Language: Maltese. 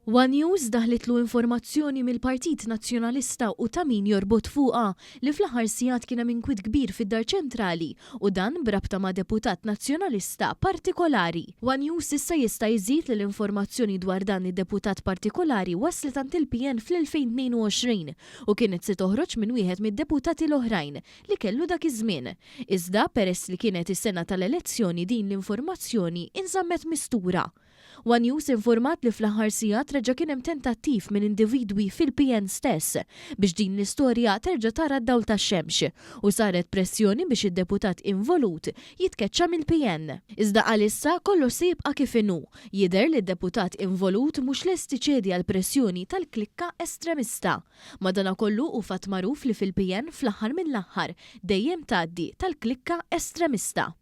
One News daħlitlu informazzjoni mill-Partit Nazzjonalista u ta' min jorbot fuqha li fl-aħħar sigħat kien hemm inkwiet kbir fid-Dar Ċentrali u dan b'rabta ma' deputat Nazzjonalista partikolari. One News issa jista' jżid li l-informazzjoni dwar dan id-deputat partikolari waslet għand il-PN fl-2022 u kienet se toħroġ minn wieħed mid-deputati l-oħrajn li kellu dak iż-żmien. Iżda peress li kienet is-sena tal-elezzjoni din l-informazzjoni inżammet mistura. One News informat li fl-aħħar sigħat reġa' kien hemm tentattiv minn individwi fil-PN stess biex din l-istorja terġa' tara d-dawl tax-xemx u saret pressjoni biex id-deputat involut jitkeċċa mill-PN. Iżda għalissa kollox se jibqa' kif inhu. Jidher li d-deputat involut mhux lest iċedi għall-pressjoni tal-klikka estremista. Madanakollu hu fatt magħruf li fil-PN fl-aħħar mill-aħħar dejjem tgħaddi tal-klikka estremista.